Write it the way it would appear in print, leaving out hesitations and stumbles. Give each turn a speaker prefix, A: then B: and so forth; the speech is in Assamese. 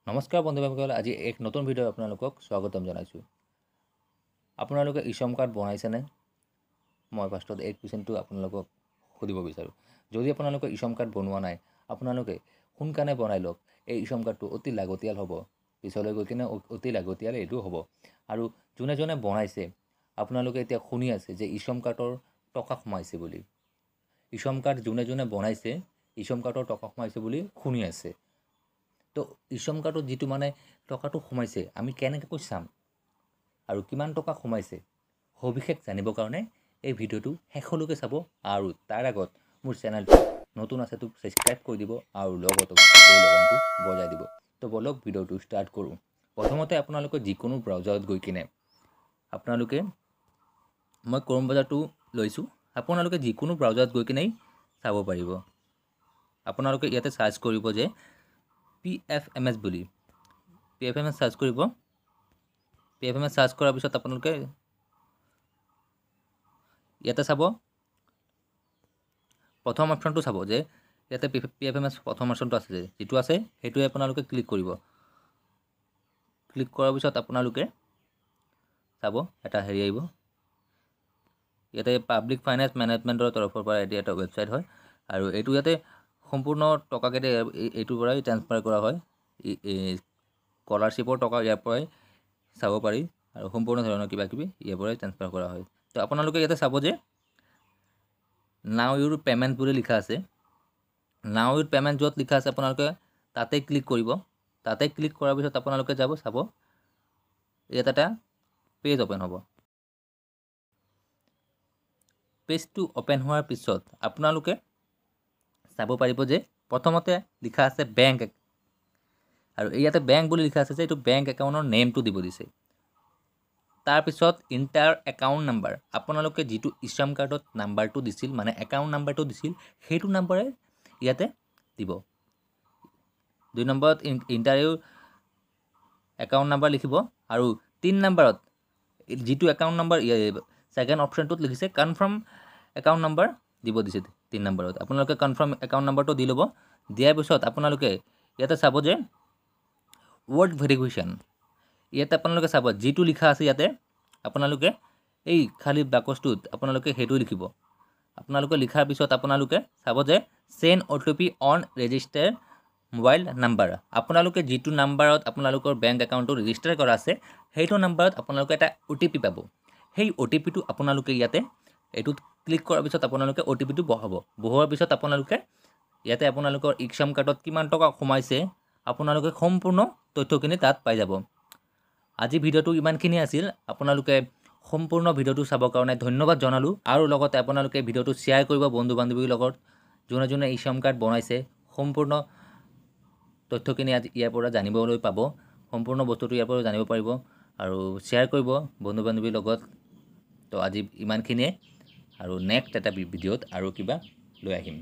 A: নমস্কাৰ বন্ধু বান্ধৱীসকল, আজি এক নতুন ভিডিঅ' আপোনালোকক স্বাগতম জনাইছোঁ। আপোনালোকে ই শ্ৰম কাৰ্ড বনাইছেনে? মই ফাৰ্ষ্টত এই কুৱেশ্যনটো আপোনালোকক সুধিব বিচাৰোঁ। যদি আপোনালোকে ই শ্ৰম কাৰ্ড বনোৱা নাই, আপোনালোকে সোনকালে বনাই লওক। এই ই শ্ৰম কাৰ্ডটো অতি লাগতিয়াল হ'ব, পিছলৈ গৈ কিনে অতি লাগতিয়াল এইটো হ'ব। আৰু যোনে যোনে বনাইছে, আপোনালোকে এতিয়া শুনি আছে যে ই শ্ৰম কাৰ্ডৰ টকা সোমাইছে বুলি। ই শ্ৰম কাৰ্ড যোনে যোনে বনাইছে, ই শ্ৰম কাৰ্ডৰ টকা সোমাইছে বুলি শুনি আছে। তো ই শ্ৰম কাৰ্ডত যিটো মানে টকাটো সোমাইছে, আমি কেনেকৈ চাম আৰু কিমান টকা সোমাইছে সবিশেষ জানিবৰ কাৰণে এই ভিডিঅ'টো শেষলৈকে চাব। আৰু তাৰ আগত মোৰ চেনেলটো নতুন আছে তো ছাবস্ক্ৰাইব কৰি দিব আৰু লগতে বেল আইকনটো বজাই দিব। তো ব'লক, ভিডিঅ'টো ষ্টাৰ্ট কৰোঁ। প্ৰথমতে আপোনালোকে যিকোনো ব্ৰাউজাৰত গৈ কিনে, আপোনালোকে, মই ক্ৰ'ম ব্ৰাউজাৰটো লৈছোঁ, আপোনালোকে যিকোনো ব্ৰাউজাৰত গৈ কিনেই চাব পাৰিব। আপোনালোকে ইয়াতে চাৰ্চ কৰিব যে পিএফএমএছ বুলি। পিএফএমএছ চাৰ্চ কৰিব। পিএফএমএছ চাৰ্চ কৰাৰ পিছত আপোনালোকে ইয়াতে চাব, প্ৰথম অপশ্যনটো চাব যে ইয়াতে পিএফএমএছ প্ৰথম অপশ্যনটো আছে যে, যিটো আছে সেইটোৱে আপোনালোকে ক্লিক কৰিব। ক্লিক কৰাৰ পিছত আপোনালোকে চাব এটা হেৰি আহিব ইয়াতে। পাব্লিক ফাইনেন্স মেনেজমেণ্টৰ তৰফৰ পৰা এইটো এটা ৱেবছাইট হয় আৰু এইটো ইয়াতে সম্পূৰ্ণ টকাকেইটা এইটোৰ পৰাই ট্ৰেন্সফাৰ কৰা হয়। স্কলাৰশ্বিপৰ টকা ইয়াৰ পৰাই চাব পাৰি আৰু সম্পূৰ্ণ ধৰণৰ কিবা কিবি ইয়াৰ পৰাই ট্ৰেন্সফাৰ কৰা হয়। তো আপোনালোকে ইয়াতে চাব যে now your payment বুলি লিখা আছে। Now your payment য'ত লিখা আছে, আপোনালোকে তাতে ক্লিক কৰিব। তাতে ক্লিক কৰাৰ পিছত আপোনালোকে যাব, চাব ইয়াত এটা পেজ অ'পেন হ'ব। পেজটো অ'পেন হোৱাৰ পিছত আপোনালোকে চাব পাৰিব যে প্ৰথমতে লিখা আছে বেংক আৰু ইয়াতে বেংক বুলি লিখা আছে যে এইটো বেংক একাউণ্টৰ নেমটো দিব দিছে। তাৰপিছত ইণ্টাৰ একাউণ্ট নাম্বাৰ, আপোনালোকে যিটো ই শ্ৰম কাৰ্ডত নাম্বাৰটো দিছিল, মানে একাউণ্ট নাম্বাৰটো দিছিল, সেইটো নাম্বাৰে ইয়াতে দিব। 2 নম্বৰত ইণ্টাৰ একাউণ্ট নাম্বাৰ লিখিব আৰু 3 নম্বৰত যিটো একাউণ্ট নাম্বাৰ ছেকেণ্ড অপশ্যনটোত লিখিছে, কনফাৰ্ম একাউণ্ট নাম্বাৰ দিব দিছে 3 নম্বৰত। আপোনালোকে কনফাৰ্ম একাউণ্ট নাম্বাৰটো দি ল'ব। দিয়াৰ পিছত আপোনালোকে ইয়াতে চাব যে ৱৰ্ড ভেৰিফিকেশ্যন। ইয়াতে আপোনালোকে চাব যিটো লিখা আছে ইয়াতে, আপোনালোকে এই খালী বাকচটোত আপোনালোকে সেইটো লিখিব। আপোনালোকে লিখাৰ পিছত আপোনালোকে চাব যে send OTP on register mobile number. আপোনালোকে যিটো নাম্বাৰত আপোনালোকৰ বেংক একাউণ্টটো ৰেজিষ্টাৰ কৰা আছে, সেইটো নাম্বাৰত আপোনালোকে এটা অ'টিপি পাব। সেই অ'টিপিটো আপোনালোকে ইয়াতে এইটোত ক্লিক কৰাৰ পিছত আপোনালোকে অ'টিপিটো বহাব। বহোৱাৰ পিছত আপোনালোকে ইয়াতে আপোনালোকৰ ই শ্ৰম কাৰ্ডত কিমান টকা সোমাইছে, আপোনালোকে সম্পূৰ্ণ তথ্যখিনি তাত পাই যাব। আজি ভিডিঅ'টো ইমানখিনি আছিল। আপোনালোকে সম্পূৰ্ণ ভিডিঅ'টো চাবৰ কাৰণে ধন্যবাদ জনালোঁ আৰু লগতে আপোনালোকে ভিডিঅ'টো শ্বেয়াৰ কৰিব বন্ধু বান্ধৱীৰ লগত, যোনে যোনে ই শ্ৰম কাৰ্ড বনাইছে। সম্পূৰ্ণ তথ্যখিনি আজি ইয়াৰ পৰা জানিবলৈ পাব, সম্পূৰ্ণ বস্তুটো ইয়াৰ পৰা জানিব পাৰিব আৰু শ্বেয়াৰ কৰিব বন্ধু বান্ধৱীৰ লগত। তো আজি ইমানখিনিয়ে আৰু নেক্সট এটা ভিডিঅ'ত আৰু কিবা লৈ আহিম।